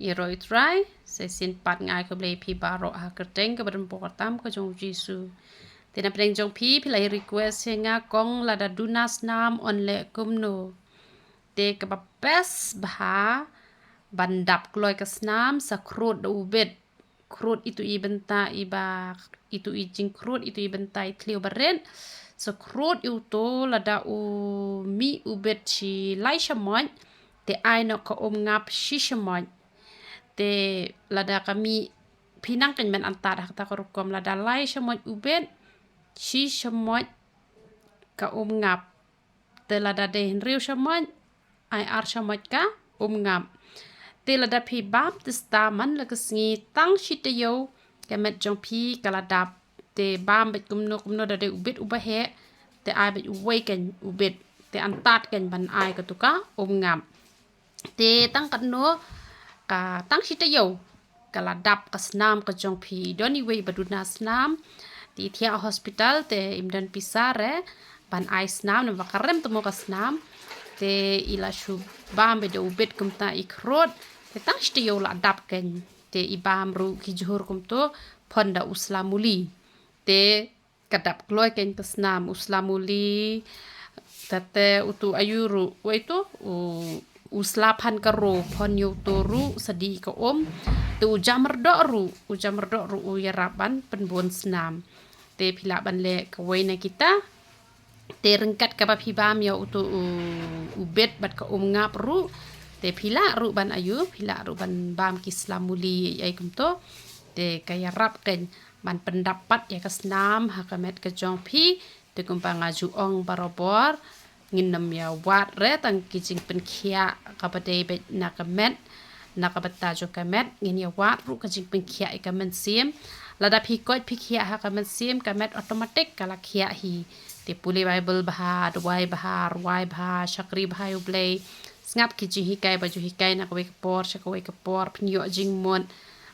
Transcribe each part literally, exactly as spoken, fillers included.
Ïaroh ïa u Trai, sa shisien pat nga ai khublei ïa phi baroh ha ka kyrteng kaba donbor tam ka jong u Jisu. Te na pdeng jong phi, phi la request ïa nga kong lada duna snam yn leh kumno. Te kaba best bha ban dap kloi ka snam sa khrud da u bit. Khrud itu i bynta iba, itu i jingkhrud, itu i bynta i thliew barit. Sa khrud ïa uto lada u mih u bit shi lai shamoit, te ai noh ka um ngap shi shamoit. Te lada ka mih, phi nang kynmaw antad ha kata ka rukom, lada lai shamoit u bit, shi shamoit ka um ngap. Te lada dei hynriew shamoit, ai ar shamoit ka um ngap. Te lada phi bam te sdang man la ka sngi tang shi taïew ka met jong phi ka la dap. Te bam beit kumno kumno, da dei u bit uba heh, te ai beit uwei keiñ u bit. Te antad keiñ ban ai katu ka um ngap. Te tang katno ka tang shi taïew ka la dap ka snam ka jong phi. Don iwei ba duna snam, te i thiah hospital te im don pisa re ban ai snam, namar ka rem te mo ka snam. Te i la shu bam beit da u bit kumta i khrud, te tang shi taïew la dap keiñ. Te i bam ruh ki jhur kumto, phon da u sla muli. Te ka dap kloi keiñ ka snam, u sla muli, te te utu aiu ruh, wei tu, u, u sla phan ka ro, phon ïa uto ruh sa die ka um. Te u jamyrdoh ruh, u jamyrdoh ruh u ïarap ban pynbun snam. Te phi lah ban leh kawei na kita. Te ryngkat kaba phi bam ïa utu u, u bit bad ka um ngap ruh, te phi lah ruh ban aiu, phi lah ruh ban bam ki sla muli ei ei kumto. Te ka ïarap keiñ ban pyndap pat ïa ka snam ha ka met ka jong phi. Te kumba nga ju ong barabor, ngin ym ïa wad re tang ki jingpynkhiah kaba dei beit na ka met, na ka bynta jong ka met, ngin ïa wad ruh ka jingpynkhiah ïa ka mynsiem. Lada phi koit phi khiah ha ka mynsiem, ka met automatic ka la khiah hi. Te pule Baibl bha, duwai bha, rwai bha, shakri bha ïa u Blei. Sngap ki jinghikai ba ju hikai na kawei ka por sha kawei ka por, phin ïoh jingmut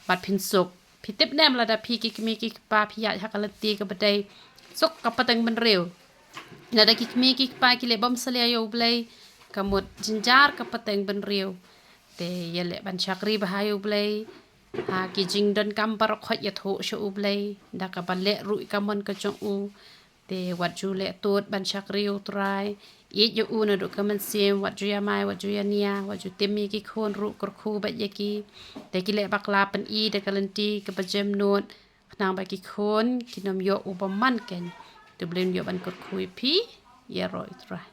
bad phin suk. Phi tip ne em, lada phi ki kmie ki kpa phi ïaid ha ka lynti kaba dei, suk ka pateng bynriew. Lada ki kmie ki kpa ki leh bymsalia ïa u Blei, ka mut jynjar ka pateng bynriew. Te ïaleh ban shakri bha ïa u Blei. Ha ki jingdonkam baroh khoit ïathuh sha u Blei da kaba leh ruh ïa ka mon ka jong u. Te wat ju leh tut ban shakri ïa u Trai. Ïeit ïa u naduh ka mynsiem, wat ju ïamai, wat ju ïania, wat ju tim ïa ki khun ruh, kyrkhu beit ïa ki. Te ki leh bakla, pyni da ka lynti kaba jemnud, khnang ba ki khun kin ym ïoh u bymman keiñ. Te u Blei un ïoh ban kyrkhu ïa phi. Ïaroh ïa u Trai.